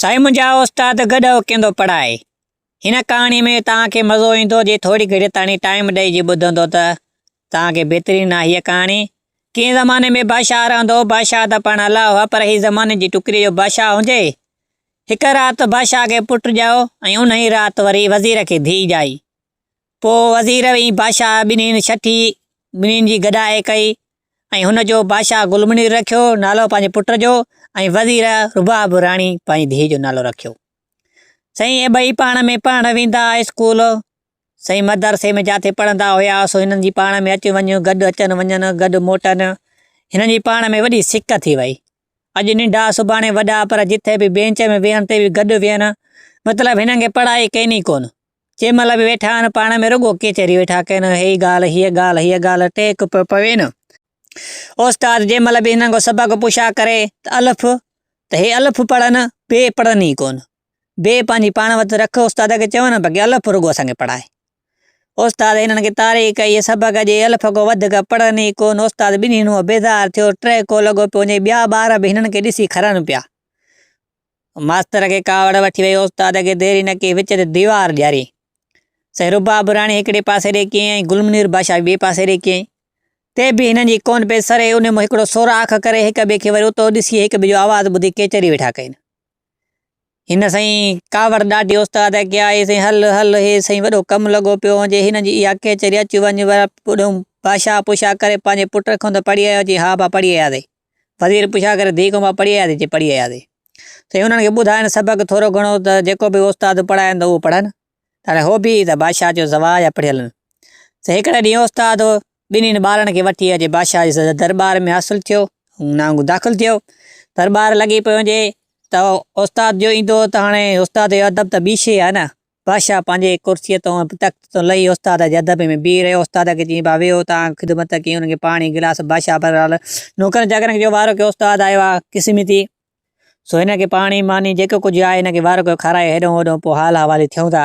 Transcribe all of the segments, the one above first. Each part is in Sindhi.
سائين منهنجا استاد گڏهه ڪيندو پڙهائي. هن ڪهاڻي ۾ توهان کي مزو ايندو جي ٿوري گهڙي تاڻي ٽائيم ڏئي جي ٻڌندو ته توهان کي بهترين آهي هيء ڪهاڻي. ڪنهن زماني ۾ بادشاهه رهندو هو بادشاهه ته پاڻ الله هئا پر هي زماني جي ٽڪري جو بادشاهه هجي. هڪ رات بادشاهه کي پٽ ڄائو ۽ انهي رات وري وزير کي ڌيء ڄائي. پوء وزير ۽ بادشاهه ٻنهين ڇٺي ٻنهين جي گڏائي ڪئي ۽ هن جو بادشاهه گل منير رکيو نالو پنهنجي پٽ جو ۽ وزير رباب راڻي پنهنجي ڌيء جو نالو رکيو. سائين اهي ٻئي پاڻ ۾ پڙهڻ ويندا اسڪول سائين مدرسي ۾ جاٿي پڙهندا هيا سو هنن جي پاڻ ۾ اچ وڃ گڏ اچن وڃن گڏ موٽن هنن جي پاڻ ۾ وڏي سڪ ٿي وئي. اڄ ننڍا سڀاڻي وڏا پر جٿي به بينچ ۾ ويهن تي به گڏ ويهن مطلب هنن کي پڙهائي ڪيني ڪونه. جنهن مهل به ويٺا آهن پاڻ ۾ رڳو ڪچهري ويٺا ڪن، هيء ڳالهه، هيء ڳالهه، هيء ڳالهه، ٽهڪ پيو پوين. استاد جنهن مهل به هنن کان سبق پڇا ڪري ته الف ته هي الف پڙهن، بي پڙهن ئي ڪونه. بي پنهنجي پاڻ وٽ رک استاد کي چون باقي الف رڳو اسان کي پڙهاء. استاد هنن کي تاريخ ڪئي، سبق ڏي، الف کان وڌيڪ پڙهن ئي ڪونه. استاد ٻنهي نون بيزار ٿيو، ٽهڪو لڳو پيو وڃي، ٻيا ٻار به هنن کي ڏسي کرن پيا. ماستر کي ڪاوڙ وٺي وئي، استاد کي دير ئي نه ڪئي، وچ تي ديوار ڏياري. سائين رباب راڻي هڪڙي پاسي ڏي ڪيائين ۽ گل منير بادشاهه ٻئي پاسي ڏي ڪيائين. تي به هنن جي ڪونه پئي سري، انهي مان هڪڙو سوراخ ڪري هڪ ٻئي کي وري اتو ڏسي هڪ ٻئي جو آواز ٻڌي ڪيچري ويٺا ڪين. هن سائين ڪاوڙ ڏاڍي استاد کي آئي، سائين هل هل هي سائين وڏو ڪم لڳو پيو هجي، هنن جي اها ڪيچري اچ وڃ وري بادشاهه پڇا ڪري پنهنجي پٽ کان ته پڙهي آيو، چي ها ڀا پڙهي آياسين. وزير پڇا ڪري ڌيء کان مان پڙهي آياسين چي پڙهي آياسين سائين انهن کي ٻڌائن سبق ٿورو گهڻو ته جيڪو به استاد پڙهائن ته اهو پڙهن ته هاڻي هو به ته بادشاهه جو زوا يا پڙهيل آهن سائين هڪڙي ڏينهن استاد ٻنهين ٻارن کي وٺي اچي بادشاهه جي درٻار ۾ حاصل ٿيو نانگ داخل ٿيو درٻار لڳي پيو هجي ته استاد جو ايندو ته هاڻي استاد جو ادب ته ٻي شيء آهي نه بادشاهه پنهنجي ڪرسيء تان تخت تان لهي استاد جي ادب ۾ بيهي رهيو. استاد کي چيائين، ڀاء ويهو، توهان خدمت ڪئي. انهن کي پاڻي، گلاس بادشاهه بهرحال نوڪرن چاڪرن کي چيو، وارو ڪيو استاد آيو آهي، قسمي ٿي. سو هن کي پاڻي ماني جيڪو ڪجهه آهي هن کي وارو ڪيو کارائي هيڏهون هوڏهون پوء حال حوالي ٿيون ٿا.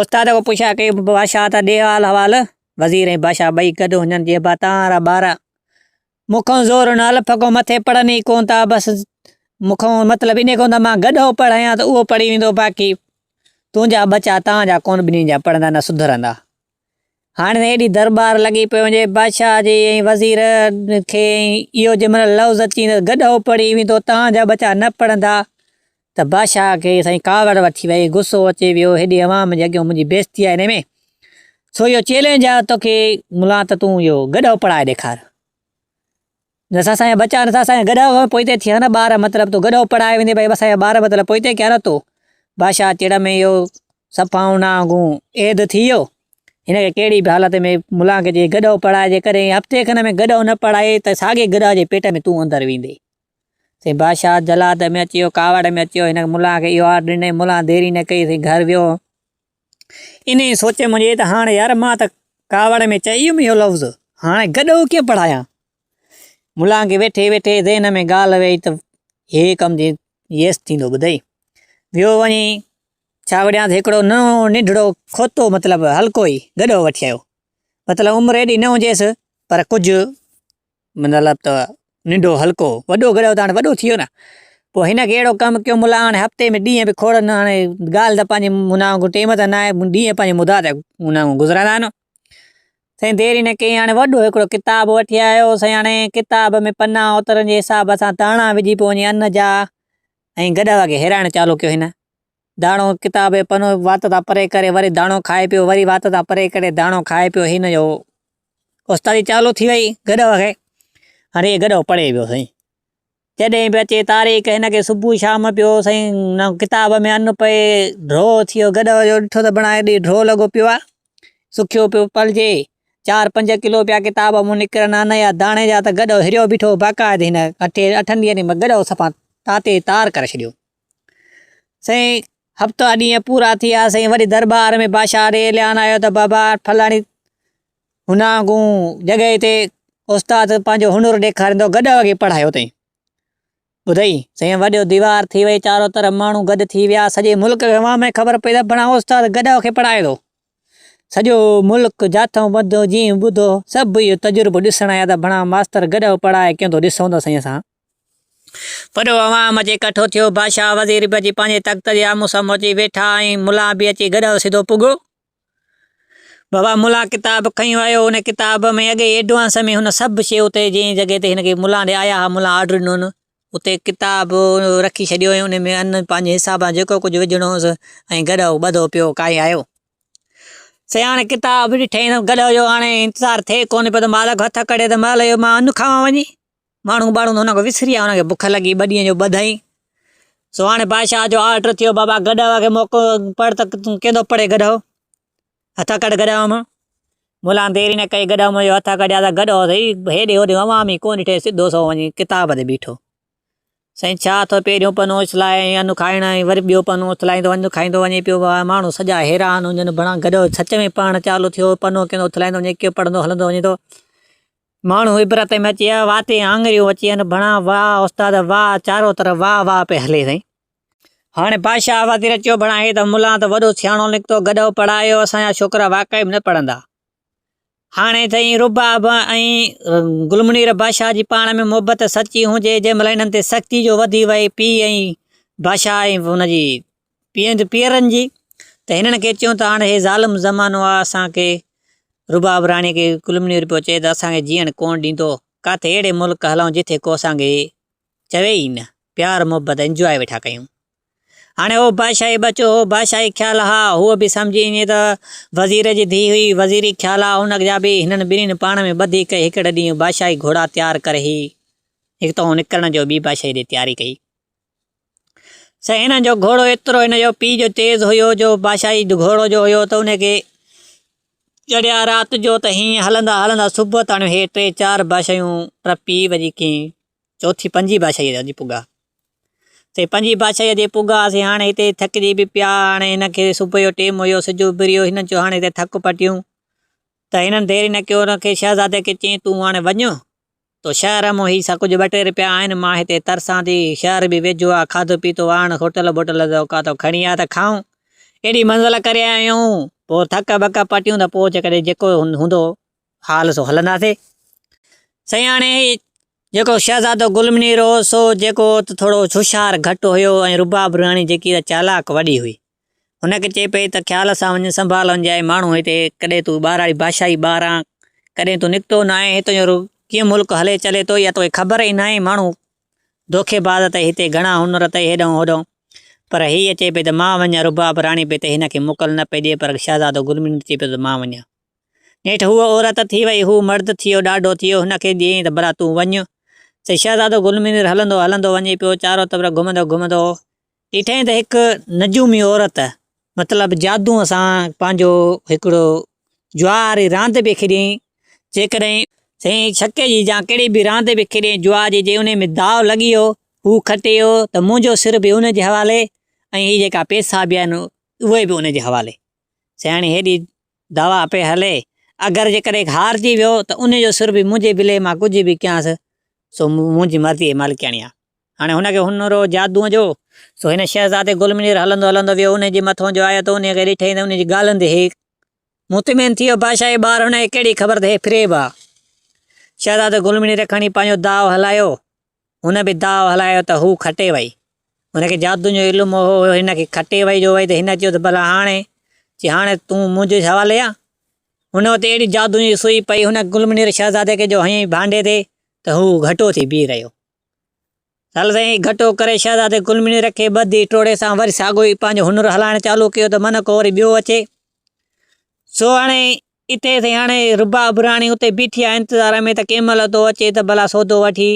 استاد کان پڇا ڪئي، بادشاهه ته ڏي حال حوال. وزير ۽ بادشاهه ٻئي گڏ هجن، چيائين، ڀاء توهان وارا ٻار مون کان زور نه الف کان مٿي پڙهن ئي ڪونه ٿا بس مون کان مطلب انهي کان ته مان گڏهو پڙهايان ته اهو پڙهي ويندو باقي تنهنجا ٻچا تان جا ڪونه ٻنهي جا پڙهندا نه سڌرندا. هاڻي ته ايڏي درٻار لڳي پئي وڃي بادشاهه جي ۽ وزير کي ۽ اهو جنهن مهل لفظ اچي ويندس گڏهو پڙهي ويندو تان جا ٻچا نه پڙهندا ته بادشاهه کي سائين ڪاوڙ وٺي وئي، غصو اچي ويو، هيڏي عوام جي اڳيان منهنجي بيعزتي آهي انهي ۾، سو اهو چئلينج آهي توکي ملان ته تون اهو گڏهو پڙهائي ڏيکار. نه اسان جا ٻچا نه اسان جا گڏهه پوئتي ٿيا نه ٻار مطلب تون گڏهو پڙهائي ويندين ڀئي اسان جا ٻار مطلب پوئتي ڪيا نه تو. بادشاهه چڙ ۾ اهو صفائون نانگون عيد ٿي ويو. هن کي ڪهڙي به حالت ۾ ملان کي چئي گڏهو پڙهائي جيڪڏهن هفتي کن ۾ گڏهو نه پڙهائي ته ساڳئي گڏهه جي پيٽ ۾ تون اندر ويندين. سائين بادشاهه جلاد ۾ اچي ويو، ڪاوڙ ۾ اچي ويو، هن ملان کي اهو آرڊر ڏنائين، ملان دير ئي نه ڪئي سائين گهر ويو. انهيء سوچ منهنجي ته هاڻ يار مان ته ڪاوڙ ۾ چئي ويم اهو لفظ، هاڻي گڏهو ڪيئن پڙهايان؟ ملان کي ويٺي ويٺي ذهن ۾ ڳالهه ويئي ته هي ڪم جي يس ٿيندو ٻڌئي. ويو وڃي ڇا وڙهيانس هڪڙو ننڍو ننڍڙو کوتو مطلب هلڪو ئي گڏهو وٺي آيو. مطلب عمر ايڏي نه هجيس پر ڪجهه مطلب ته ننڍو هلڪو وڏو گڏهو ته هاڻي وڏو ٿي ويو نه پوء هن کي اهڙو ڪم ڪيو ملا هاڻي هفتي ۾ ڏينهن به کوڙ نه هاڻي ڳالهه ته پنهنجي منا وانگر ٽيم ته ناهي ڏينهن پنهنجي مدا تي منا وانگر گذرندا آهن سائين دير ئي نه ڪئي هاڻي وڏو هڪڙو ڪتاب وٺي آيو سائين هاڻي ڪتاب ۾ پنا اترن جي حساب سان داڻا وجهي پوء وڃي ان جا ۽ گڏهه کي هيرائڻ چالو ڪيو هن داڻو ڪتاب جو پنو وات تان پري ڪري وري داڻو کائي پيو وري وات تان پري ڪري داڻو کائي پيو هن جو استادي چالو ٿي وئي گڏهه کي هاڻي هي گڏهه پڙهي ويو سائين جڏهن به اچي تاريخ هن کي صبح شام پيو سائين ڪتاب ۾ ان پئي ڍو ٿي ويو گڏهه جو ڏٺو ته بڻائي ڏي ڍو لڳو پيو آهي سکيو پيو پلجي چار پنج ڪلو پيا ڪتاب مون نڪرن ان يا داڻي جا ته گڏهه هريو بيٺو باقاعدي هن اٺي اٺن ڏينهن ۾ گڏهه صفا تاتي تار ڪري ڇڏيو سائين هفتا ڏينهن پورا ٿيا سائين وري درٻار ۾ بادشاهه ڏي اعلان آيو ته بابا فلاڻي هنانگون جڳهه تي استاد پنهنجو هنر ڏيکاريندو گڏهه کي پڙهايو اٿئي ٻڌئي سائين وڏو ديوار ٿي وئي چارو طرف ماڻهو گڏ ٿي ويا سڄي ملڪ کي عوام ۾ خبر پئي ته بڻا استاد گڏهه کي پڙهائي ٿو سڄو ملڪ جاٿو ٻڌو جيئن ٻڌو سڀ اهو تجربو ڏسڻ آيا ته بڻا ماستر گڏهه پڙهائي ڪيئن ٿو ڏسون ته سائين اسان. وڏو عوام اچي ڪٺو ٿيو. بادشاهه وزير به اچي پنهنجي تخت جي آمهون سامهون اچي ويٺا ۽ ملان به اچي گڏهه سڌو پڳو. بابا ملان ڪتاب کنيو آيو. ان ڪتاب ۾ اڳي ئي ايڊوانس ۾ هن سڀ شيء اتي جنهن جڳهه تي هن کي ملان ڏي آيا ها ملان آرڊر ڏنو هن اتي ڪتاب رکي ڇڏيو ۽ ان ۾ ان پنهنجي حساب سان جيڪو ڪجهه وجهڻو هوس ۽ گڏهه ٻڌو پيو ڪاهي آيو. سياڻي ڪتاب ڏٺائين ته گڏهه جو هاڻي انتظار ٿئي ڪونه پيو ته مالڪ هٿ ڪڍي ته مهل اهو مان ان کاوان وڃي. ماڻهو ٻاڻهو ته هن کي وسري ويا، هن کي بک لڳي، ٻه ڏينهن جو ٻڌائين. سو هاڻي بادشاهه جو آرڊر ٿيو، بابا گڏهه کي موقعو پڙهه ته تون ڪيندو پڙهي گڏهه، هٿ ڪڍ گڏهه مان. ملان دير ئي نه ڪئي گڏهه مان جو هٿ ڪڍيا ته گڏهه سهي هيڏي هوڏي عوام ئي ڪونه ڏٺي سڌو سو وڃي ڪتاب تي بيٺو. سائين ڇا اٿو پهريون پنو اڇلائي ۽ ان کائڻ ۽ وري ٻيو پنو اڇلائيندو ان کائيندو وڃي پيو ماڻهو سڄا حيران هجن بڻا گڏهه سچ ۾ پڙهڻ چالو ٿيو پنو ڪيندو اڇلائيندو وڃي ڪيو پڙهندو هلندو وڃي ٿو. ماڻهو عبرت ۾ اچي ويا، واتين آڱريون اچي وين، ڀڻا واهه استاد واهه، چارو طرف واهه واهه پئي هلي سائين. هاڻي بادشاهه وزير چيو ڀڻا هي ته ملان ته وڏو سياڻو نڪتو، گڏهو پڙهايو، اسان جا ڇوڪرا واقعي به نه پڙهندا. هاڻي سائين رباب ۽ گل منير بادشاهه جي پاڻ ۾ محبت سچي هجي، جنهن مهل هنن تي سختي جو وڌي وئي، پيء ۽ بادشاهه ۽ هن جي پيئرن جي، ته هنن کي چيو ته هاڻي هي ظالم زمانو آهي، اسان کي رباب راڻي کي ڪلمنير پيو چئي ته اسان کي جيئڻ ڪونه ڏيندو، ڪاٿي اهڙي ملڪ هلون جتي ڪو اسان کي چوي ئي نه، پيار محبت انجواء ويٺا ڪيون. هاڻي هو بادشاهي ٻچو هو، بادشاهي خيال ها، هوء به سمجهي ائين ته وزير جي ڌيء هئي، وزيري خيال ها هن جا به، هنن ٻنهين پاڻ ۾ ٻڌي ڪئي، هڪڙي ڏينهن بادشاهي گهوڙا تيار ڪري هي هتان نڪرڻ جو ٻي بادشاهي ڏي تياري ڪئي. سائين هنن جو گهوڙو ايترو هن جو پيء جو تيز هيو جو بادشاهي گهوڙو جو هيو ته ان کي چڙهيا رات جو ته هيئن هلندا هلندا صبح تاڻيو هي ٽي چار بادشاهيون ٽپي وري ڪنهن چوٿي پنجين بادشاهي تي اچي پڳا. سائين پنجين بادشاهي تي پڳا سي هاڻي هتي ٿڪجي به پيا هاڻي هن کي صبح جو ٽيم هيو سج اڀريو هنن چيو هاڻي هتي ٿڪ پٽيون ته هنن دير نه ڪيو هن کي شهزادي کي چيائين تون هاڻي وڃ تو شهر مون هي سا ڪجهه ٻه ٽي رپيا آهن، مان هتي ترسان ٿي، شهر به ويجهو آ، کاڌو پيتو آڻ، هوٽل ٻوٽل جو ڪا تو کڻي آ ته کائون. ايڏي منزل ڪري آيا آهيون، پوء ٿڪ ٻڪ پٽيون ته پوء جيڪڏهن جيڪو هوندو حال سو هلنداسين. سائين هاڻي هي جيڪو شهزادو گل منير هو سو جيڪو ته ٿورو هوشيار گهٽ هيو ۽ رباب راڻي جيڪي ته چالاڪ وڏي هئي. هن کي چئي پئي ته خيال سان وڃ سنڀال وڃجانء ماڻهو هتي ڪڏهن تون ٻاراڙي بادشاهي ٻاهران ڪڏهن تون نڪتو ناهين هتان جو ڪيئن ملڪ هلي چلي ٿو اها توکي خبر ئي ناهي ماڻهو دوکي باز اٿئي هتي گهڻا هنر اٿئي هيڏانهن هوڏانهن پر هيء چئي پئي ته مان وڃان رباب راڻي پئي ته هن کي موڪل نه پئي ڏئي پر شهزادو گل منير چئي پيو ته مان وڃان نيٺ هوء عورت ٿي وئي هو مرد ٿي ويو ڏاڍو ٿي ويو هن کي ڏيئين ته ڀلا تون وڃ سي شهزادو گل منير هلندو هلندو وڃي پيو چارو طرف گهمندو گهمندو ڏٺائين ته هڪ نجومي عورت مطلب جادوء سان پنهنجو هڪڙو جوا واري راند پئي کيڏيائين. جيڪڏهن سائين ڇڪي جي يا ڪهڙي به راند پئي کيڏيائين جوا جي جي انهي ۾ داء لڳي ويو هو کٽي ويو ته منهنجو سر به ان جي حوالي ۽ هي جيڪا پئسا به آهن اهي به ان جي حوالي. سائين هاڻي هيڏي دعويٰ پئي هلي اگر جيڪڏهن هارجي ويو ته ان جو سر به منهنجي بلي مان ڪجهه به ڪيانس سو منهنجي مرضي جي مالڪياڻي آهي. هاڻي هن کي هنر هو جادوء جو، سو هن شهزادي گل منير هلندو هلندو ويو، انهيء جي مٿو جو آيو ته انهيء کي ڏٺائين ته انهيء جي ڳالهين تي هي مطمئن ٿي ويو، بادشاهه جي ٻار هن کي ڪهڙي خبر ته هي فريب آ. شهزادي گل منير کڻي پنهنجو داء هلايو، هن به داء هلايو ته هو کٽي وئي. هن کي جادوء جو علم هو، هن کي کٽي وئي جو وئي ته هن چيو ته ڀلا هاڻي؟ چي هاڻي تون منهنجي حوالي آن؟ هن اتي اهڙي جادوء جي سوئي پئي هن گل منير شهزادي کي جو هنيائين ڀانڊي تي ته هو گهٽو ٿي بيهي رهيو. سال سائين گهٽو ڪري شهزادي گلمڻي رکي ٻڌي ٽوڙي سان وري ساڳيو ئي پنهنجو هنر هلائڻ چالو ڪيو ته من ڪو وري ٻيو اچي. سو هاڻي اتي سائين هاڻي رباب راڻي اتي بيٺي آهي انتظار ۾ ته ڪنهن مهل ٿو اچي ته ڀلا سودو وٺي.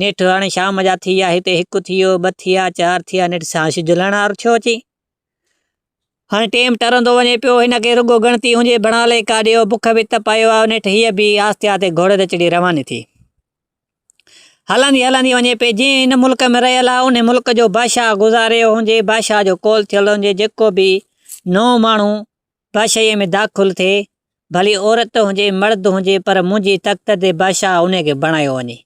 نيٺ هاڻي شام جا ٿي ويا هتي هڪ ٿي ويو ٻه ٿي ويا چار ٿي ويا نيٺ سان سج لهڻ وارو ٿيو اچي. هاڻي ٽيم ٽرندو وڃي پيو هن کي رڳو ڳڻتي هجي بڻالي ڪاڏي ويو بک به تپايو آهي نيٺ هيء به آهستي آهستي گهوڙي تي چڙهي رواني ٿي. هلندي هلندي وڃي پئي، جنهن هن ملڪ ۾ رهيل آهي، انهي ملڪ جو بادشاهه گذاريو هجي، بادشاهه جو قول ٿيل هجي، جيڪو به نئون ماڻهو بادشاهيء ۾ داخل ٿئي، ڀلي عورت هجي، مرد هجي، پر منهنجي تخت تي بادشاهه انهي کي بڻايو وڃي.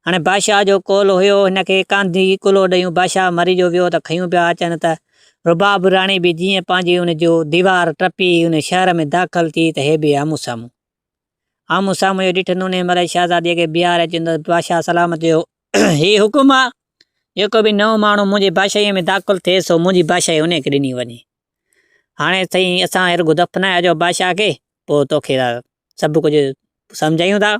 هاڻي بادشاهه جو قول هيو، هن کي ڪانڌي ڪلهو ڏيون، بادشاهه مري جو ويو ته کنيون پيا اچن ته رباب راڻي به جيئن پنهنجي ان جو ديوار ٽپي ان شهر ۾ داخل ٿي ته هي به آمهون سامهون. آمهون سامهون اهو ڏٺن انهيء مهل شهزاديء کي بيهاري چيو ته بادشاهه سلامت جو هي حڪم آ. جيڪو به نئون ماڻهو منهنجي بادشاهيء ۾ داخل ٿئي سو منهنجي بادشاهي انهيء کي ڏني وڃي. هاڻي سائين اسان رڳو دفنائي اچو بادشاهه کي، پوء توکي سڀ ڪجهه سمجهايون ٿا.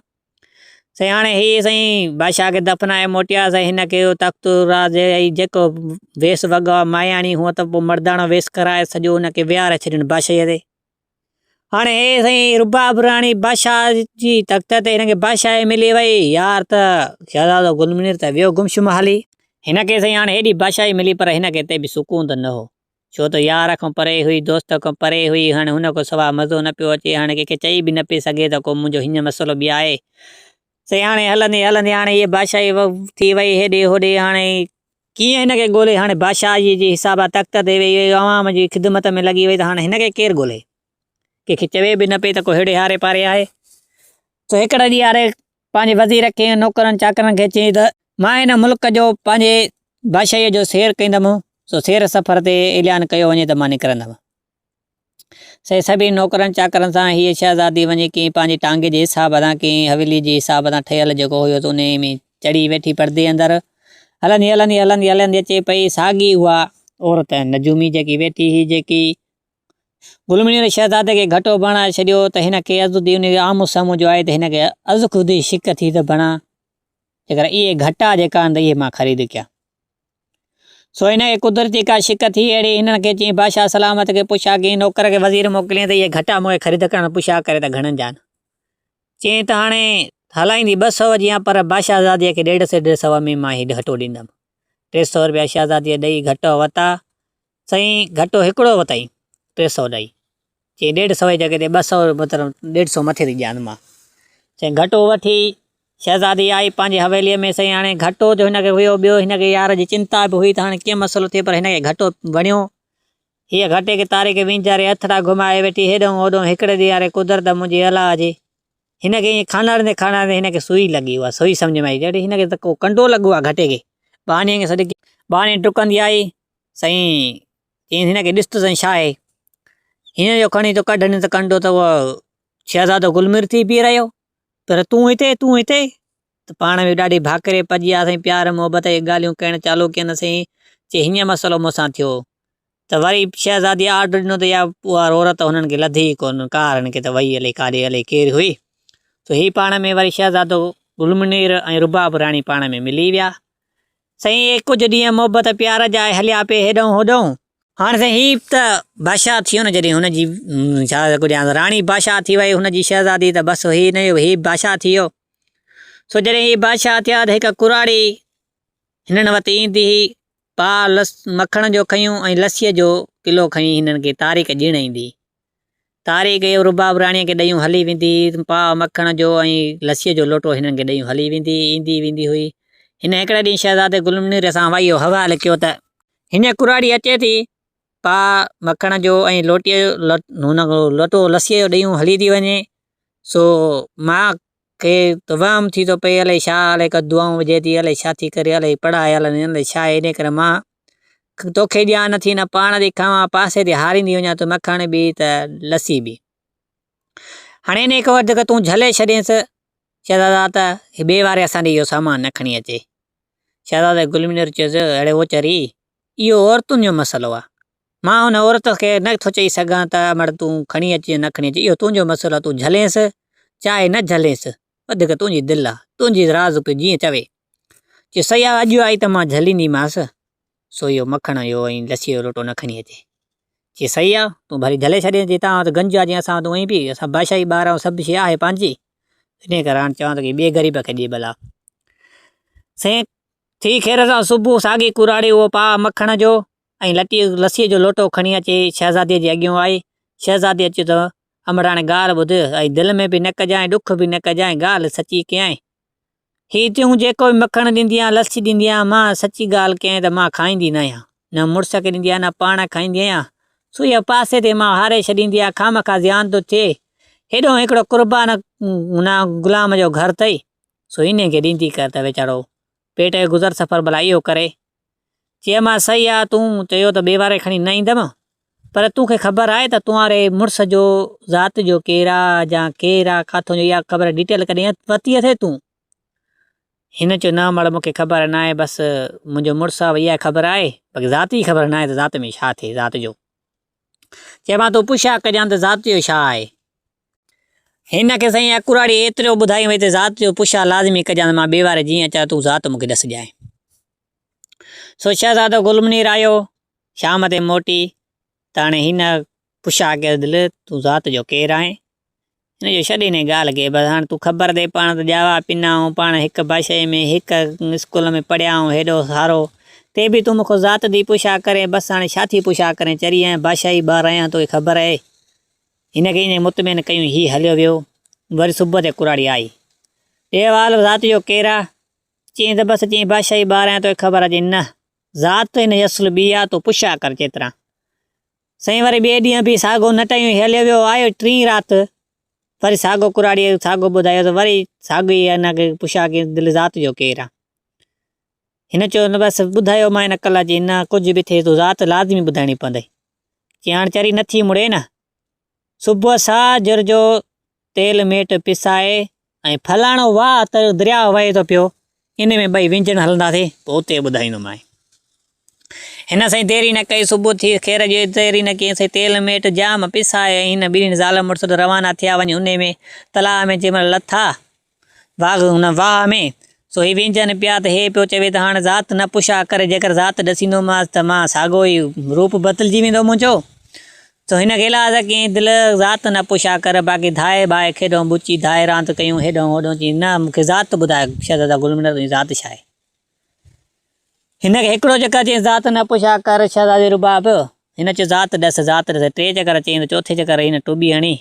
سائين هاڻي هي سائين بادشاهه کي دفنائي موٽيا سائين هن کي تخت راز ۽ جيڪو ويس وڳا ماياڻي هونء ته پوء مرداڻو ويس ڪرائي سڄو هن کي ويهاري ڇڏين بادشاهيء تي. هاڻي هي سائين رباب راڻي بادشاهه جي تخت تي هن کي بادشاهي ملي وئي. يار ته شهزادو گل منير ته ويو گمشم هلي. هن کي سائين هاڻي هيڏي بادشاهي ملي پر هن کي اتي به سڪون ته نه هو. ڇو ته يار کان پري هئي، دوست کان پري هئي، هاڻي هن کان سوا مزو نه پيو اچي، هاڻي ڪنهن کي چئي به نه پئي سگهي ته ڪو منهنجو هيئن مسئلو به آهي. سائين هاڻي هلندي هلندي هاڻي هيء بادشاهي ٿي وئي هيڏي هوڏي هاڻي ڪيئن هن کي ڳولي هاڻي بادشاهي جي حساب سان تخت تي ويهي وئي عوام جي خدمت ۾ لڳي وئي ته هاڻي هن کي ڪير ڳولي ڪنهن کي چوي به نه پئي ته ڪو هيڏي هاري پاري آهي سو هڪڙي ڏينهن هاري پنهنجي وزير کي نوڪرن چاڪرن کي چيائين ته مان هن ملڪ جو پنهنجي بادشاهيء جو سير ڪندم سو سير سفر تي اعلان ڪيو وڃي ته مان نڪرندم سي سڀني نوڪرن چاڪرن سان هيء شهزادي وڃي ڪنهن پنهنجي ٽانگي جي حساب سان ڪنهن حويليء جي حساب سان ٺهيل جيڪو هيو سو انهيء ۾ چڙهي ويٺي پردي اندر هلندي هلندي هلندي هلندي اچي پئي ساڳي اها عورت نجومي جيڪي ويٺي هئي جيڪي گل منير شهزادي کي گهٽو بڻائي ڇڏيو ته هن کي ازخود انهيء آمهون سامهون جو آئي ته هن کي ازخود ئي شڪ ٿي ته بڻا جيڪر اهي گهٽا جيڪا آهن ته اهي مان خريد ڪيا. سو هن کي قدرتي ڪا شڪ ٿي اهڙي هنن کي چيائين بادشاهه سلامت کي پڇا ڪيائين نوڪر کي وزير موڪليائين ته اهي گهٽا مون کي خريد ڪرڻ پڇا ڪري ته گهڻن جا آهن. چيائين ته هاڻي هلائيندي 200 جي آهيان پر بادشاهزاديء کي ڏيڍ سئو ڏيڍ سئو ۾ مان هي گهٽو ڏيندم. 300 رپيا شهزاديء ڏئي گهٽو ورتا. سائين گهٽو هڪڙو ورتائين 300 ڏئي. چيائين ڏيڍ سئو جي جڳهه تي 200 مطلب ڏيڍ سئو مٿي ٿي ڏيان مان. سائين گهٽو وٺي شهزادي آئي پنهنجي حويليء ۾ سائين هاڻي گهٽو جو هن کي هيو ٻيو هن کي يار جي چنتا به هئي ته هاڻي ڪيئن مسئلو ٿئي پر هن کي گهٽو وڻيو. هيء گهٽي کي تاري کي وينجهاري هٿڙا گهمائي ويٺي هيڏانهن هوڏانهن هڪڙي ڏينهن قدرت منهنجي الله جي هن کي ائين کاناڙيندي کاناڙيندي هن کي سوئي لڳي اها سوئي سمجهه ۾ آئي جهڙي هن کي ته ڪو ڪنڊو لڳو آهي گهٽي کي. ٻانهيء کي سڏ ڪيائين. ٻانهي ڊڪندي آئي سائين چيائين هن کي ڏس ته سائين ڇا آهي؟ هن جو کڻي ٿو ڪڍن ته ڪنڊو ته اهو شهزادو گلمير ٿي بيهي رهيو. پر تون هتي، تون هتي؟ ته پاڻ ۾ ڏاڍي ڀاڪري پڄي آ سائين پيار محبت جي ڳالهيون ڪرڻ چالو ڪين سائين چي هيئن مسئلو مون سان ٿيو ته وري شهزادي آرڊر ڏنو ته اها اها عورت هنن کي لڌي ئي ڪونه ڪار هن کي ته وئي الائي ڪاڏي الائي ڪير هئي سو هي پاڻ ۾ وري شهزادو گل منير ۽ رباب راڻي پاڻ ۾ ملي ويا سائين اهي ڪجهه ڏينهن محبت پيار جا هليا پئي هيڏانهن هوڏانهن. هاڻ سائين هي ته بادشاهه ٿي ويو نه جڏهن هن جي ڇا ڪجهه راڻي بادشاهه ٿي وئي هن جي شهزادي ته بس هي نه هي بادشاهه ٿي ويو سو جڏهن هي بادشاهه ٿيا ته هڪ ڪراڙي هنن وٽ ايندي هئي پاء لس مکڻ جو کنيون ۽ لسيء جو ڪلو کڻي هنن کي تاريخ ڏيڻ ايندي هئي. تاريخ اهو رباب راڻيء کي ڏيون هلي ويندي هئي پاء مکڻ جو ۽ لسيء جو لوٽو هنن کي ڏيون هلي ويندي هئي ايندي ويندي هئي. هن هڪڙي ڏينهن شهزادي گل منير سان وائي اهو حوال ڪيو ته. هن ڪراڙي اچي ٿي، پاء مکڻ جو ۽ لوٽيء جو هن لوٽو لسيء جو ڏيون هلي ٿي وڃي، سو مان کي ته وهم ٿي ٿو پئي، الائي ڇا، الائي ڪا دعائون وجهي ٿي، الائي ڇا ٿي ڪري، الائي پڙهائي الائي الائي ڇا آهي، انهيء ڪري مان توکي ڏيان نٿي نه پاڻ ٿي کاوان، پاسي تي هاريندي وڃان ته مکڻ به ته لسي به. هاڻي انهيء کان وڌيڪ تون جهلي ڇڏينس شهزادا ته ٻئي واري اسان ڏي اهو سامان نه کڻي اچي. شهزادي گل منير چيس، اڙي او چري، اهو عورتن جو مسئلو آهي. مان ان عورت کي نه ٿو چئي سگهان ته امڙ تون کڻي اچ يا نه کڻي اچ، اهو تنهنجو مسئلو آهي، تون جهلينس چاهي نه جهلينس، وڌيڪ تنهنجي دل آهي، تنهنجي راز پيو جيئن چوي. چيس، صحيح آهي، اڄ آئي ته مان جهلينديمانس، سو اهو مکڻ جو ۽ لسيء جو لوٽو نه کڻي اچي. چيس، صحيح آهي، تون ڀلي جهلي ڇڏين، جي توهان وٽ گنج آهي جيئن اسان وٽ اونئين به، اسان بادشاهي ٻار آهيون، سڀ شيء آهي پنهنجي. انهيء ڪري هاڻ چوان ٿو ڪي ٻئي غريب کي ڏي ڀلا. سائين ٿي خير سان صبح ساڳي ڪراڙي اهو پاء مکڻ جو ۽ لٽي لسيء جو لوٽو کڻي اچي شهزاديء جي اڳيون آئي. شهزاديء چيو ته امڙ هاڻي ڳالهه ٻڌ ۽ دل ۾ به نه ڪجانء ڏک به نه ڪجانء ڳالهه سچي ڪيائين. هي تون جيڪو به مکڻ ڏيندي آهين، لسي ڏيندي آهين، مان سچي ڳالهه ڪيائين ته مان کائيندي نه آهيان. نه مڙس کي ڏيندي آهيان نه پاڻ کائيندي آهيان. سو اها پاسي تي مان هاري ڇڏيندي آهيان، خوامخواه زيان ٿو ٿئي. هيڏانهن هڪڙو قربان غلام جو گهر اٿئي، سو انهي کي ڏيندي ڪر ته ويچارو پيٽ جو گذر سفر ڀلا اهو ڪري. چيم صحيح آ، تون چيو ته ٻئي واري کڻي نه ايندم، پر تون کي خبر آهي ته تنهاري مڙس جو ذات جو ڪير آ جا ڪير آ ڪاٿون جو اها خبر ڊيٽيل ڪڏهن ورتي اٿئي تون؟ هن چيو نه امڙ مون کي خبر ناهي بس منهنجو مڙس آ اها خبر آهي باقي ذات جي خبر ناهي ته ذات ۾ ڇا ٿئي ذات جو. چيو تون پڇا ڪجان ته ذات جو ڇا آهي. هن کي سائين اها ڪراڙي ايترو ٻڌائي وئي ته ذات جو پڇا لازمي ڪجان ته مان ٻئي واري جيئن اچان تون ذات مون کي ڏسجانء. سو شهزادو گل منير آيو شام تي موٽي ته هاڻي هن پڇا ڪيس دل تون ذات جو ڪير آهين؟ هن چيو ڇڏ انهيء ڳالهه کي بس هاڻ تون خبر ڏي پاڻ ته ڄاوا پنا آهيون پاڻ هڪ بادشاهيء ۾ هڪ اسڪول ۾ پڙهيا آهيون هيڏو سارو تي به تون مون کان ذات جي پڇا ڪرين بس هاڻي ڇا ٿي پڇا ڪرين چري آهيان بادشاهي ٻار آهيان توکي خبر آهي. هن کي ائين مطمئن ڪيون هي هليو ويو وري صبح تي ڪراڙي آئي ڏي وال ذات جو ڪير آ؟ چيائين ته بس چيائين بادشاهي ٻار آهيان توکي خبر آهي چيائين نه ذات هن جي اصل ٻي آ تون پڇا ڪر چيتران. سائين وري ٻئي ڏينهن به ساڳو نٽايون هليو ويو آيو ٽين رات وري ساڳو ڪراڙيء ساڳو ٻڌايو ته وري ساڳي هن کي پڇا ڪيس دل ذات جو ڪير آ؟ هن چيو نه بس ٻڌايو مان هن ڪلا چي نه ڪجهه به ٿئي تو ذات لازمي ٻڌائڻي پوندئي چي هاڻ چري نٿي مڙي نه صبح ساجهر جو تيل ميٽ پسائي ۽ فلاڻو واهه ته درياء وهي ٿو پيو، ان ۾ ٻئي وينجهڻ هلنداسين، پوء اتي ٻڌائيندومانء. هن سائين دير ئي نه ڪئي، صبح ٿي خير جي دير ئي نه ڪئي، سائين تيل ميٽ جام پسائي ۽ هن ٻنهين زال مڙس روانا ٿيا وڃي انهي ۾ تلاء ۾ جنهن مهل لٿا، واڳ هن واهه ۾، سو هي وينجهن پيا ته هي پيو چوي ته هاڻ ذات نه پڇا ڪري، جيڪر ذات ڏسيندومانس ته مان ساڳو ئي روپ بدلجي ويندو منهنجو. سو هن کي ايلاز ڪيائين، دل ذات نه پڇا ڪر، باقي ڌائي ٻائي کيڏون ٻچي ڌائي راند ڪيون هيڏهون هوڏهون چيائين، نه مون کي ذات ٻڌاء شهزادا گل منر تنهنجي ذات ڇا آهي؟ هن کي هڪڙو چڪر چيائين ذات نه پڇا ڪر شهزادي رباب، هن چيو ذات ڏس ذات ڏس ٽي چڪر چيائين ته چوٿين چڪر هن ٽٻي هڻي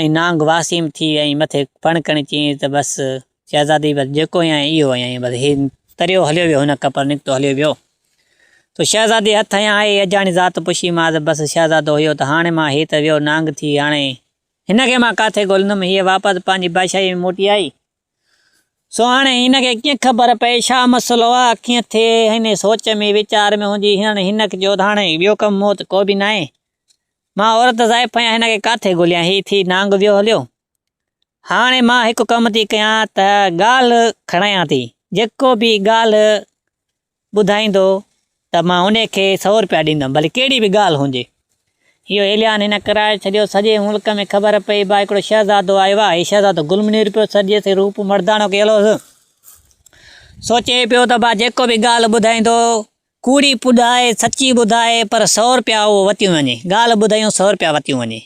۽ نانگ واسيم ٿي ۽ مٿي ڦڻ کڻي چيائين ته بس شهزادي بس جيڪو آهيان اهو آهيان بس هي تريو هليو ويو هن ڪپر نڪتو هليو ويو تو شهزادي هٿ هنيا آئي اجاڻي ذات پڇي ماز بس شهزادو هيو ته هاڻي مان هي ته ويو نانگ ٿي هاڻي هن کي مان ڪاٿي ڳولندم هيء واپس پنهنجي بادشاهي ۾ موٽي آئي سو هاڻي هن کي ڪيئن خبر پئي ڇا مسئلو آ ڪيئن ٿئي هن سوچ ۾ ويچار ۾ هوندي هاڻي هن کي چيو ته هاڻي ٻيو ڪم مون وٽ ڪو به ناهي مان عورت زائف آهيان هن کي ڪاٿي ڳوليان هي ٿي نانگ ويو هليو. هاڻي مان هڪ ڪم ٿي ڪيان ته ڳالهه کڻايان ٿي جيڪو به ڳالهه ٻڌائيندو ته مان ان کي سئو روپيا ڏيندم ڀلي ڪهڙي به ڳالهه هجي. اهو اعلان هن ڪرائي ڇڏيو سڄي ملڪ ۾ خبر پئي ڀاء هڪڙو شهزادو آيو آهي هي شهزادو گل منير پيو سڏجي سي روپ مرداڻو ڪيل هوس. سوچي پيو ته ڀاء جيڪو به ڳالهه ٻڌائيندو ڪوڙي ٻڌائي سچي ٻڌائي پر سئو رپيا اهو وتيون وڃي. ڳالهه ٻڌايون سئو رپيا وتيون وڃي.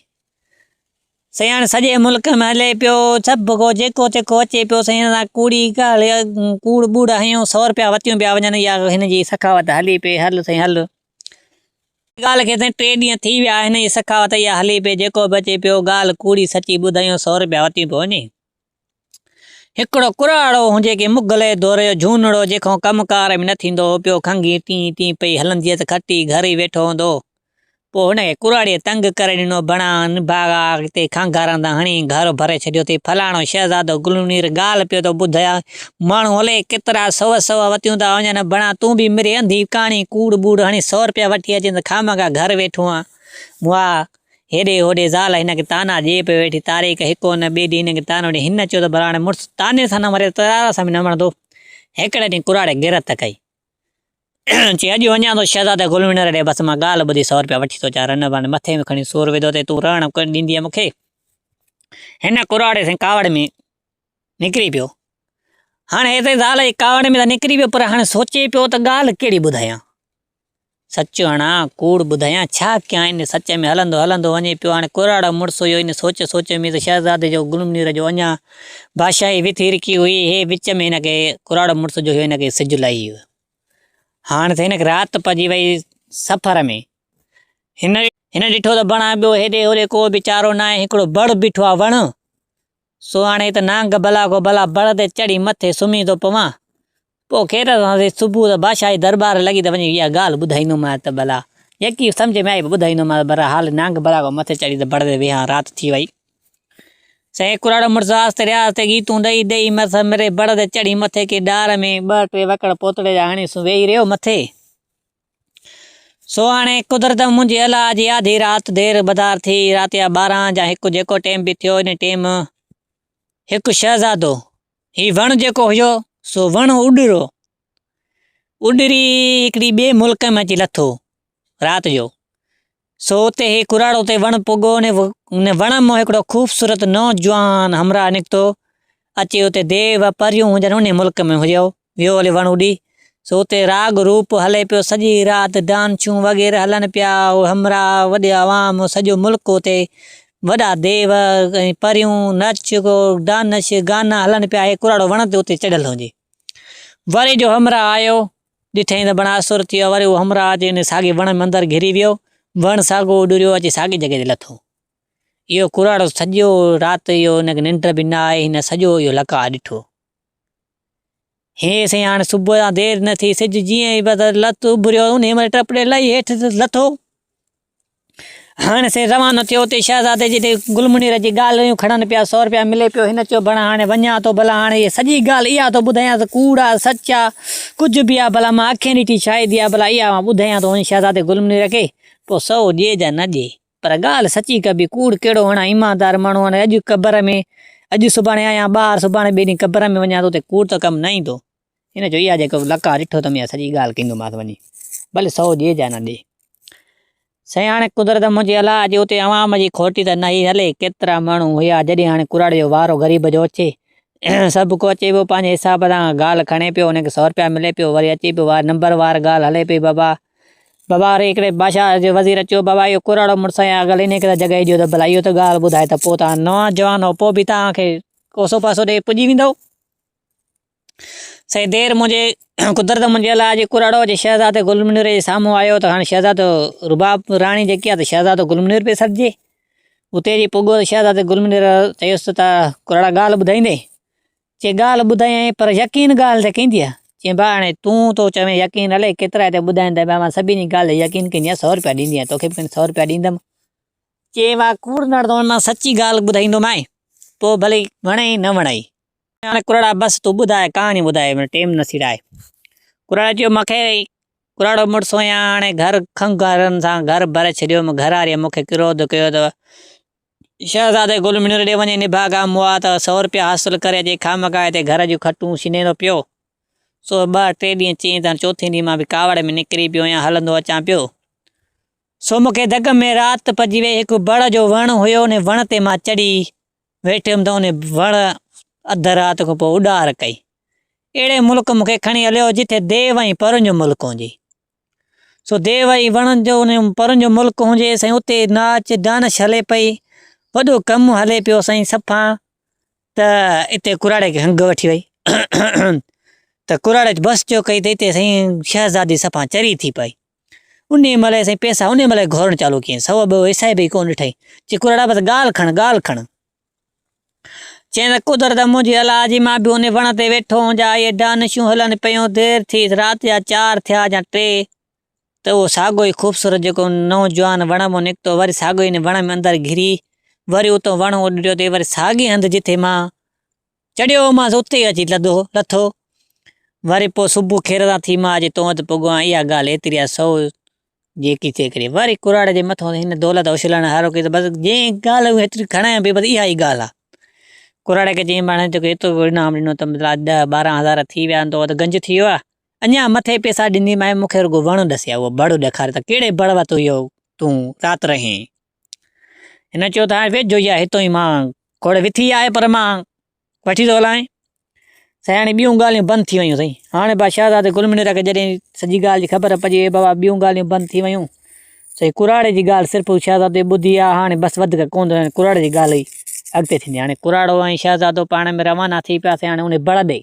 سائين هاڻي سڄي ملڪ ۾ هلي پيو سڀ ڪو جيڪو تيڪو اچي پيو سائين هن سان ڪوڙي ڳالهه ڪوڙ ٻوڙ هنيو سئو رپيا وتيون پيا وڃن اها هن جي سخاوت هلي پئي هل سائين هل. ڳالهه کي سائين ٽي ڏينهن ٿي ويا هن جي سخاوت اها هلي پئي جيڪو به اچي پيو ڳالهه ڪوڙي سچي ٻڌايون سئو رپيا وتيون پيو وڃي. هڪڙو ڪراڙو هو جيڪي مغل جي دور جو جهونڙو جنهن کان ڪم ڪار به نه ٿيندو هو پيو کنگهي ٽين ٽين پئي هلندي هيس کٽي گهر ئي ويٺو هوندو هو. پوء هن کي ڪراڙيء تنگ ڪري ڏنو بڻا نڀاڳا تي کنگهارندا هڻي گهر ڀري ڇڏيو اٿئي فلاڻو شهزادو گلمنير ڳالهه پيو ٿو ٻڌايان ماڻهو الائي ڪيترا سئو سئو وتيون ٿا وڃن بڻا تون به مري انڌي ڪاڻي ڪوڙ ٻوڙ هڻي سئو رپيا وٺي اچين ته خامخواه گهر ويٺو آن مئا هيڏي هوڏي زال هن کي طعنا ڏئي پئي ويٺي. تاريخ هڪ نه ٻئي ڏينهن هن کي طعنو ڏئي. هن چيو ته ڀلا هاڻي مڙس طعني سان نه مري ته ترار سان به نه مرندو. هڪڙي ڏينهن ڪراڙي غيرت ڪئي. چي اڄ وڃان ٿو شهزادي گلمنر ڏي بس مان ڳالهه ٻڌي سئو رپيا وٺي ٿو اچان. رن ڀاڻي مٿي ۾ کڻي سور وڌو ته تون رهڻ ڪونه ڏيندينء مون کي. هن ڪراڙي سين ڪاوڙ ۾ نڪري پيو. هاڻي هيتري زال جي ڪاوڙ ۾ ته نڪري پيو پر هاڻي سوچي پيو ته ڳالهه ڪهڙي ٻڌايان. سچ هڻان، ڪوڙ ٻڌايان، ڇا ڪيان؟ ان سچ ۾ هلندو هلندو وڃي پيو. هاڻي ڪراڙو مڙس هيو، ان سوچ سوچ ۾ ته شهزادي جو گلمنير جو اڃا بادشاهي وٿي رکي هئي. هي وچ ۾ هن کي ڪراڙو مڙس جو هيو، هن کي سج لهي ويو. هاڻ ته هن کي رات پئجي وئي سفر ۾. هن هن ڏٺو ته بڻا ٻيو هيڏي هوڏي ڪو به چارو ناهي، هڪڙو بڙ بيٺو آهي وڻ. سو هاڻي ته نانگ بلا ڪو بلا بڙ تي چڙهي مٿي سمهي ٿو پوان. پوء خير سان سي صبح ته بادشاهي درٻار لڳي ته وڃي اها ڳالهه ٻڌائيندومانس ته ڀلا يڪي سمجهه ۾ آئي به ٻڌائيندومانس بهرحال حال نانگ بلا کان مٿي چڙهي ته بڙ تي ويهان رات ٿي وئي. سائين ڪراڙو مڙس آهستي رهاستي ڳيتون ڏئي ڏئي مس مري بڙ تي چڙهي مٿي ڪنهن ڏار ۾ ٻه ٽي وڪڙ پوتڙي جا هڻي سو ويهي رهيو مٿي. سو هاڻي قدرت منهنجي الله جي آڌي رات دير بدار ٿي رات يا 12 جا هڪ جيڪو ٽيم به ٿيو ان ٽيم هڪ شهزادو هي وڻ جيڪو هيو. سو وڻ اڏرو. اڏري هڪڙي ٻئي ملڪ ۾ اچي لٿو رات جو. سو اتي هي ڪراڙو اتي وڻ پڳو ان وڻ مان هڪڙو خوبصورت نوجوان همراهه نڪتو اچي اتي ديو پريون هجن انهي ملڪ ۾ هيو ويو هلي وڻ اڏي سو اتي راڳ روپ هلي پيو سڄي رات ڊانسون وغيره هلن پيا هو همراهه وڏي عوام سڄو ملڪ اتي وڏا ديو ۽ پريون نچ ڊانس گانا هلن پيا هي ڪراڙو وڻ تي اتي چڙهيل هجي وري جو همراهه آيو ڏٺائين ته بڻا اسر ٿي ويو، وري اهو همراهه اچي ان ساڳئي وڻ ۾ اندر گهري ويو، وڻ ساڳو اڏريو اچي ساڳي جڳهه تي لٿو. اهو ڪراڙو سڄو رات اهو هن کي ننڊ به نه آئي، هن سڄو اهو لقاء ڏٺو. هي سائين هاڻي صبح جا دير نه ٿي، سج جيئن ئي بس لت اڀريو، انهيء مهل ٽپ ڏئي لهي هيٺ لٿو. هاڻي سي روانو ٿيو اتي شهزادي جي تي گل منير جي ڳالهيون کڻن پيا سو روپيا ملي پيو هن چيو ڀلا هاڻي وڃان ٿو ڀلا هاڻي هيء سڄي ڳالهه اها ٿو ٻڌايان ته ڪوڙ آ سچ آ ڪجهه به آ ڀلا مان اکين ڏٺي شاهدي آ ڀلا اها مان ٻڌايان ٿو وڃي شهزادي گل منير کي پوء سو ڏي جا نه ڏي پر ڳالهه سچي ڪبي ڪوڙ ڪهڙو هڻان ايماندار ماڻهو هاڻي اڄ قبر ۾ اڄ سڀاڻي آهيان ٻاهر سڀاڻي ٻئي ڏينهن قبر ۾ وڃان ٿو اتي ڪوڙ ته ڪم نه ايندو هن چيو اها جيڪو لقاء ڏٺو اٿم اها سڄي ڳالهه ڪندومانس وڃي ڀلي سو ڏي جا نه ڏي. سائين هاڻي قدرت منهنجي الله جي اتي عوام جي کوٽي ته نه هئي هلي ڪيترا ماڻهو هيا جڏهن هاڻي ڪراڙي جو وارو غريب جو اچي سڀ ڪو اچي پيو پنهنجي حساب سان ڳالهه کڻي پيو ان کي سو روپيا ملي پيو وري اچي پيو وار نمبر وار ڳالهه هلي پئي بابا بابا وري هڪڙي بادشاهه جي وزير چيو بابا اهو ڪراڙو مڙس آهي اگل انهي کي ته جڳهه ڏيو ته ڀلا اهو ته ڳالهه ٻڌائي ته پوء توهان نوان جوان هو پوء به توهان کي اوسو پاسو ڏئي پڄي ويندؤ. سائين دير منهنجي قدرت منهنجي الله جي ڪراڙو جي شهزادي گل منير جي سامهون آيو ته هاڻي شهزادو رباب راڻي جيڪي آهي ته شهزادو گل منير پئي سڏجي اتي جي پڳو ته شهزادي گل منير چيس ته ڪراڙا ڳالهه ٻڌائيندي چي ڳالهه ٻڌايائين پر يقين ڳالهه ته ڪيندي آهي چي با هاڻي تون ٿو چوين يقين الائي ڪيترا هتي ٻڌائين ٿا پيا مان سڀني جي ڳالهه يقين ڪندي آهيان سو روپيا ڏيندي آهيان توکي به کڻي سو روپيا ڏيندم چي مان ڪوڙ نه هڻندو مان سچي ڳالهه ٻڌائيندومانء پوء ڀلي وڻئي نه وڻئي. هاڻي ڪراڙا بس تون ٻڌاء ڪهاڻي ٻڌاء ٽيم نه سيڙاء. ڪراڙي چيو مون کي ڪراڙو مڙس هيان هاڻي گهر کنگهارن سان گهر ڀري ڇڏيو گهر واريء مون کي ڪروڌ ڪيو ته شهزادي گل منير ڏي وڃي نڀاڳا مئا ته سو روپيا حاصل ڪري اچي خامخواه هتي گهر جون کٽون ڇنيندو پيو سو ٻه ٽي ڏينهن چئين ته چوٿين ڏينهن مان به ڪاوڙ ۾ نڪري پيو آهيان هلندو اچان پيو سو مون کي دڳ ۾ رات پئجي وئي هڪ بڙ جو وڻ هيو ان وڻ تي مان چڙهي ويٺم ته ان وڻ اڌ رات کان پوء اڏار ڪئي. اهڙي ملڪ مون کي کڻي هليو جتي ديو ۽ پرن جو ملڪ هجي. سو ديو ۽ وڻن جو ان پرن جو ملڪ هجي سائين اتي ناچ ڊانس هلي پئي وڏو ڪم هلي پيو سائين صفا ته اتي ڪراڙي کي هنگ وٺي وئي ته ڪراڙي بس چيو ڪئي ته اتي سائين شهزادي صفا چري ٿي پئي. انهيء مهل سائين پئسا انهيء مهل گهورڻ چالو ڪيائين. سوا ٻه حساب ئي ڪونه ڏٺائين. چي ڪراڙا بس ڳالهه کڻ، ڳالهه کڻ. چيائين ته قدرت منهنجي الله جي مان به انهيء وڻ تي ويٺو هئم جا اهي ڊانشون هلن پيون. دير ٿي رات جا چار ٿيا يا ٽي ته اهو ساڳيو ئي خوبصورت جيڪو نوجوان وڻ مان نڪتو وري ساڳيو ئي ان وڻ ۾ اندر گهري وري اتان وڻ اڏريو ته وري ساڳئي هنڌ جتي مان چڙهيو هومانس اتي ئي اچي لڌو لٿو. وري پوء صبح خير سان ٿي مان اچي تو وٽ پڳو آهيان اها ڳالهه ايتري آهي سو جيڪي ٿئي ڪري. وري ڪراڙي جي مٿو هن دولت اڇلڻ هارو ڪيس بس جنهن ڳالهه هيتري کڻايان پئي بس اها ئي ڳالهه آهي. ڪراڙي کي چيائين پاڻ توکي ايترو انعام ڏنو اٿم ڏهه 12 هزار ٿي ويا آهن تو وٽ گنج ٿي ويو آهي اڃا مٿي پئسا ڏينديمانء مون کي رڳو وڻ ڏس يا اهو بڙ ڏيکار ته ڪهڙي بڙ وٽ اهو تون رات رهين. هن چيو ته هاڻي ويجهو ئي آهي هتان ئي مان کوڙ وٿي آهي پر مان وٺي ٿو هلان. سائين هاڻي ٻيون ڳالهيون بند ٿي ويون سائين. هاڻي با شهزادي گل منير کي جڏهن سڄي ڳالهه جي خبر پئجي وئي بابا ٻيون ڳالهيون بند ٿي ويون. سائين ڪراڙي جي ڳالهه صرف شهزادي ٻڌي آهي هاڻي بس وڌيڪ ڪونه ٿو ڪراڙي جي ڳالهه ئي اڳتي ٿيندي. هاڻي ڪراڙو ۽ شهزادو پاڻ ۾ روانا ٿي پيا سائين هاڻي انهي بڙ ڏي.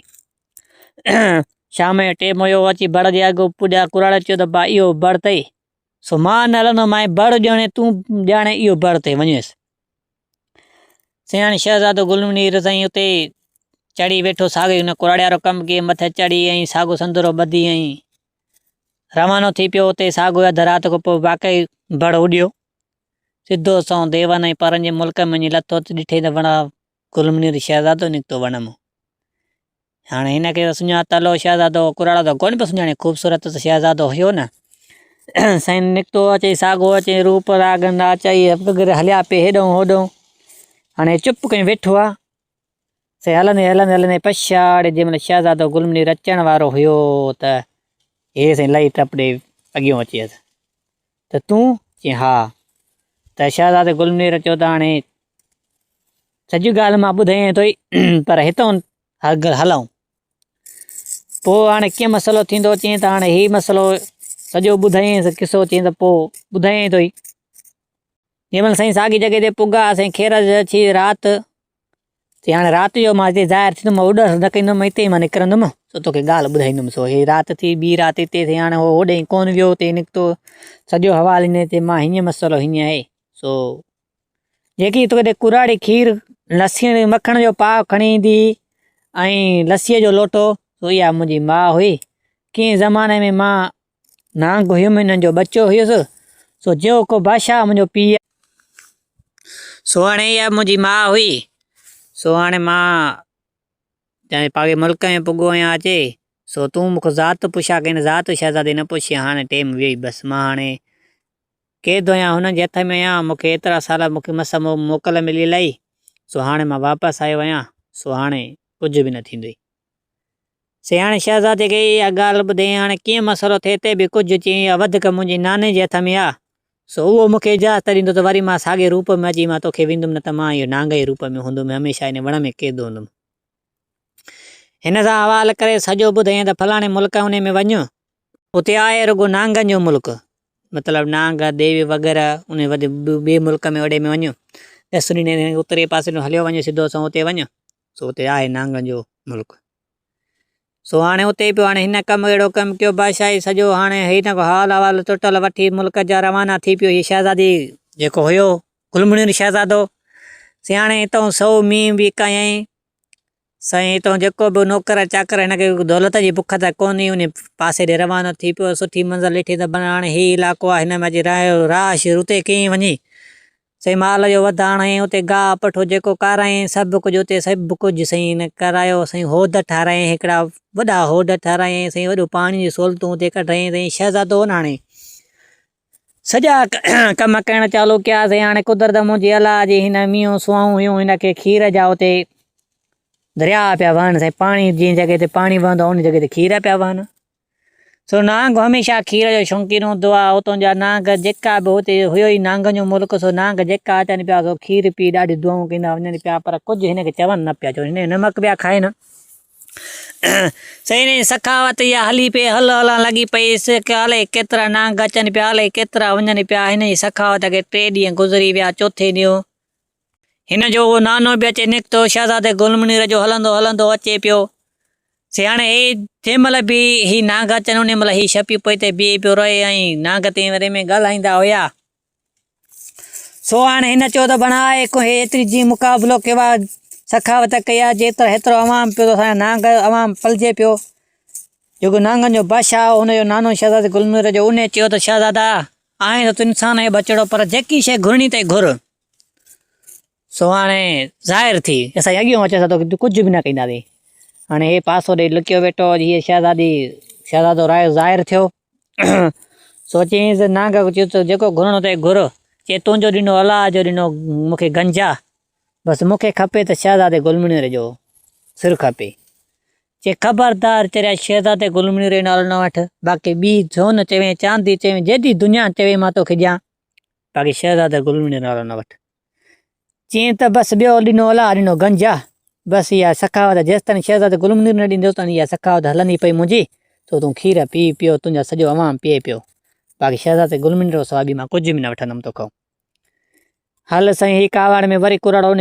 شام جو ٽيم هيو اچي بڙ جي اڳ پڄيا ڪراڙي چيو ته با اهو بڙ اٿئي. سو مان نه هلندومانء، بڙ ڄاڻي تون ڄاڻي اهو بڙ تي وڃيس. سياڻي شهزادو گل منير سائين اتي چڙهي ويٺو، ساڳيو هن ڪراڙي وارو ڪم ڪيئي، مٿي چڙهي ۽ ساڳو سندرو ٻڌي ۽ روانو ٿي پيو. اتي ساڳو اڌ رات کان پوء واقعي بڙ اڏيو. سڌو سنئون ديون ۽ پرن جي ملڪ ۾ وڃي لٿو ته ڏٺئي ته وڻ گل منير شهزادو نڪتو وڻ مان. هاڻي هن کي ته سڃاتل هو شهزادو ڪراڙو ته ڪونه پيو سڃاڻي خوبصورت ته شهزادو هيو نه سائين نڪتو اچي ساڳو اچي روپ راڳ ناچ اهي وغيره هليا پئي هيڏئون هوڏئون هاڻي چپ ڪيون ويٺو آ. سي هلندي هلندي هلندي پڇاڙي جنهن مهل شهزادو گل منير اچڻ وارو هيو ته هي سائين لهي ٽپ ڏئي اڳيون اچي ويس ته تون؟ چيائين ها. ته شهزادي گل منير چيو ته هاڻي سڄي ڳالهه مان ٻڌايان ٿو پر هتان هلون. پوء هاڻي ڪيئن مسئلو ٿيندو؟ چيائين ته هاڻي هي مسئلو سڄو ٻڌايائينس قصو چيائين ته پوء ٻڌايائين ٿو. جنهن مهل سائين ساڳي جڳهه تي پڳا سائين خير اچي رات چي هاڻي رات جو مان هتي ظاهر ٿيندم اڏس نه ڪندم هتي ئي مان نڪرندم سو توکي ڳالهه ٻڌائيندم سو هي رات ٿي ٻي رات هتي ٿي هاڻي هو هوڏي ڪونه ويو هتي نڪتو سڄو حوال هن تي مان هيئن مسئلو هيئن آهي سو جيڪي توکي ڪراڙي کير لسي مکڻ جو پاء کڻي ايندي ۽ لسيء جو لوٽو سو اها منهنجي ماء هئي ڪنهن زماني ۾ مان نانگ هيم انهن جو ٻچو هيس، سو جيو ڪو بادشاهه منهنجو پيء. سو هاڻي اها منهنجي ماء هئي، سو هاڻي مان جنهن پاڳي ملڪ ۾ پڳو آهيان اچي، سو تون مون کان ذات پڇا ڪين، ذات شهزادي نه پڇي، هاڻي ٽيم ويئي، بس مان هاڻي قيد آهيان، هنن جي هٿ ۾ آهيان، مون کي ايترا سال مون کي مس موڪل ملي الائي، سو هاڻي مان واپس آيو آهيان، سو هاڻي ڪجهه به نه ٿيندوئي. سياڻي شهزادي کي اها ڳالهه ٻڌي هاڻي ڪيئن مسئلو ٿئي تي به ڪجهه چيائين اها وڌڪ منهنجي ناني جي هٿ ۾ آ، سو اهو مون کي اجازت ڏيندو ته وري مان ساڳئي روپ ۾ اچي مان توکي ويندم نه ته مان اهو نانگ جي روپ ۾ هوندم ۽ هميشه ان وڻ ۾ قيد هوندم. هن سان حوال ڪري سڄو ٻڌايائين ته فلاڻي ملڪ انهي ۾ وڃ، اتي آهي رڳو نانگن جو ملڪ، مطلب نانگ، ديوي وغيره انهي وڏي ٻئي ملڪ ۾ اوڏي ۾ وڃ، ڏس ڏينهن اتري پاسي ڏانهن هليو وڃ سڌو سنئون اتي وڃ. سو اتي آهي نانگن جو ملڪ. سو هاڻي اتي پيو هاڻي هن ڪم اهڙو ڪم ڪيو بادشاهي سڄو هاڻي هن کان حال احوال ٽوٽل وٺي ملڪ جا روانا ٿي پيو هي شهزادي جيڪو هيو گلمڻين شهزادو سي هاڻي هتان سو مينهن به ڪيائين سائين هتان جيڪو به نوڪر چاڪر هن کي دولت جي بک ته ڪونهي ان پاسي ڏي روانو ٿي پيو سٺي منزل ڏٺي ته هاڻي هي علائقو آهي هن ۾ اچي رهائش اتي ڪيئن وڃي سائين مال جو وڌاڻ ۽ اتي گاهه پٺو جيڪو ڪارايائين سڀ ڪجهه اتي سڀ ڪجهه سائين هن ڪرايو سائين هود ٺارايائين هڪڙا وڏا هوڊ ٺارايائين سائين وڏو پاڻي جون سهولتون اتي ڪڍرايائين سائين شهزادو نه هاڻي سڄا ڪم ڪرڻ چالو ڪيا سائين هاڻي قدرت منهنجي الله جي هن مينهون سوائون هيون هن کي کير جا اتي درياء پيا وهن سائين پاڻي جنهن جڳهه تي پاڻي وهندو آهي ان جڳهه تي کير پيا وهن سو نانگ هميشه کير جو شوقين هوندو آ. اتان جا نانگ جيڪا به هتي هيو ئي نانگن جو ملڪ سو نانگ جيڪا اچن پيا سو کير پي ڏاڍيون دعائون ڪندا وڃن پيا پر ڪجهه هن کي چون نه پيا ڇو هن جو نمڪ پيا کائن. سائين هن جي سخاوت اها هلي پئي هل هلان لڳي پئي الائي ڪيترا نانگ اچن پيا الائي ڪيترا وڃن پيا هن جي سخاوت کي ٽي ڏينهن گذري ويا چوٿين ڏينهن هن جو اهو نانو به اچي نڪتو. شهزادي گل منير جو هلندو هلندو اچي پيو. سياڻي هي جنهن مهل به هي نانگ اچن انهي مهل هي شپي پوئتي بيهي پيو رهي ۽ نانگ تنهن وري ۾ ڳالهائيندا هيا. سو هاڻي هن چيو ته بڻا آء ڪو هي ايتري جي مقابلو ڪيو آ سخاوت ڪئي آ جيترو هيترو عوام پيو ته اسان جا نانگ عوام پلجي پيو. جيڪو نانگن جو بادشاهه هو ان جو نانو شهزادي گل منير جو انهي چيو ته شهزادا آهين ته تون انسان جو ٻچڙو پر جيڪي شيء گهرڻي اٿئي گهر. سو هاڻي ظاهر ٿي، اسان جي اڳيون اچي اسان توکي ڪجهه به نه ڪنداسين. هاڻي هي پاسو ڏيئي لڪيو ويٺو هو، هيء شهزادي، شهزادو راء ظاهر ٿيو. سو چيائينس ته نانگ چيو ته جيڪو گهرڻو اٿئي گهر. چي تنهنجو ڏنو الله جو ڏنو مون کي گنجا، بس مون کي کپي ته شهزادي گل منير جو سر کپي. چي خبردار چريا شهزادي گل منير جو نالو نه وٺ، باقي ٻي سون چوين چاندي چوين جيڏي دنيا چوين مان توکي ڏيان. باقي شهزاده گل منير نالو نه وٺ. چيائين ته بس ٻيو ڏنو الله ڏنو گنج آ. بس اها سخاوت جيستائين شهزاده گل منير نه ڏيندو تائين اها سخاوت هلندي پئي منهنجي. سو تون کير پي پيو تنهنجا سڄو عوام پيئي پيو. باقي شهزادي گل منير کان سواء ٻي مان ڪجهه به نه وٺندم توکان. هل سائين هي ڪاوڙ ۾ وري ڪراڙو ان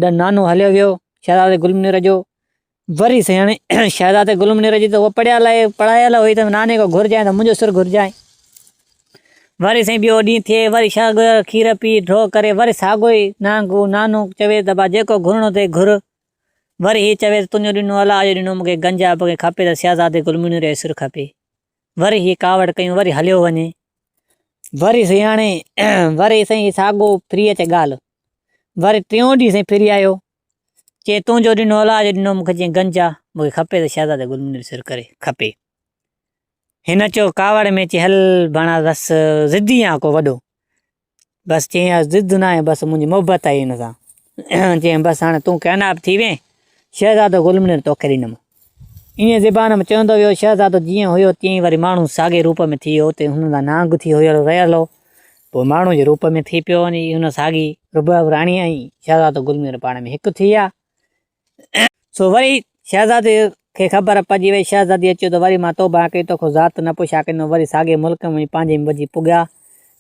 جو نانو هليو ويو شهزادي گل منير جو. وري سياڻي شهزادي گل منير جي ته هوء پڙهيل آهي، پڙهايل هئي ته ناني کان گهرجانء ته منهنجو سر گهرجانء. وري سائين ٻيو ڏينهن ٿئي وري شاگرد کير پي ڍو ڪري وري ساڳيو ئي نانگ نانو چوي ته با جيڪو گهرڻو اٿئي گهر. وري هي چوي ته تنهنجو ڏنو الله جو ڏنو مون کي گنجا به کپي ته شهزادي گل منير جو سر کپي. وري هي ڪاوڙ ڪيون وري هليو وڃي. وري سياڻي وري سائين ساڳو ڦري اچي ڳالهه. وري ٽيون ڏينهن سائين ڦري آيو. چي تنهنجو ڏنو الله جو ڏنو مون کي چيائين گنج آ مون کي کپي ته شهزادي گل منير سر ڪري کپي. هن چيو ڪاوڙ ۾ چي هل ڀاڻا بس ضدي آن ڪو وڏو بس چيائين ضد ناهي بس منهنجي محبت آهي هن سان چيائين بس هاڻي تون ڪاناب ٿي وئين شهزادو گل منير توکي ڏيندم. ائين زبان ۾ چوندو ويو. شهزادو جيئن هيو تيئن ئي وري ماڻهو ساڳئي روپ ۾ ٿي ويو. اتي هن سان نانگ ٿي هيل رهيل هو. پوء ماڻهو جي روپ ۾ ٿي پيو وڃي. هن ساڳي رباب راڻي ۽ شهزادو گل منير پاڻ ۾ هڪ ٿي ويا. سو وري شهزادي کي خبر پئجي وئي. شهزاديء چيو ته وري مان توبهه ڪئي توکان ذات نه پڇا ڪندم. وري ساڳئي ملڪ ۾ وڃي پنهنجي ۾ وڃي پڳيا.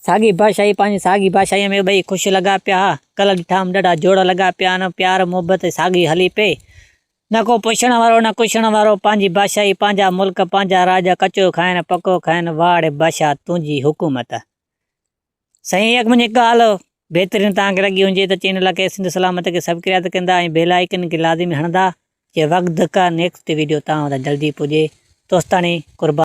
ساڳي بادشاهي پنهنجي ساڳي بادشاهيء ۾ ٻئي خوش لڳا پيا ها. ڪلهه ڏٺام ڏاڍا جوڙ لڳا پيا آهن. پيار محبت ساڳي هلي پئي. نه ڪو پڇڻ وارو نه ڪڇڻ وارو. پنهنجي بادشاهي پنهنجا ملڪ پنهنجا راڄ ڪچو کائن پڪو کائن واهه ڙي بادشاهه تنهنجي حڪومت. سائين اها منهنجي ڳالهه بهترين توهان کي لڳي هجي ته چينل کي سنڌ سلامت کي سبڪرائب ڪندا ۽ بيل آئيڪن کي لازمي هڻندا جي وقت کا نيڪسٽ ويڊيو توهان وٽ جلدي پڄي توستاڻي قربان.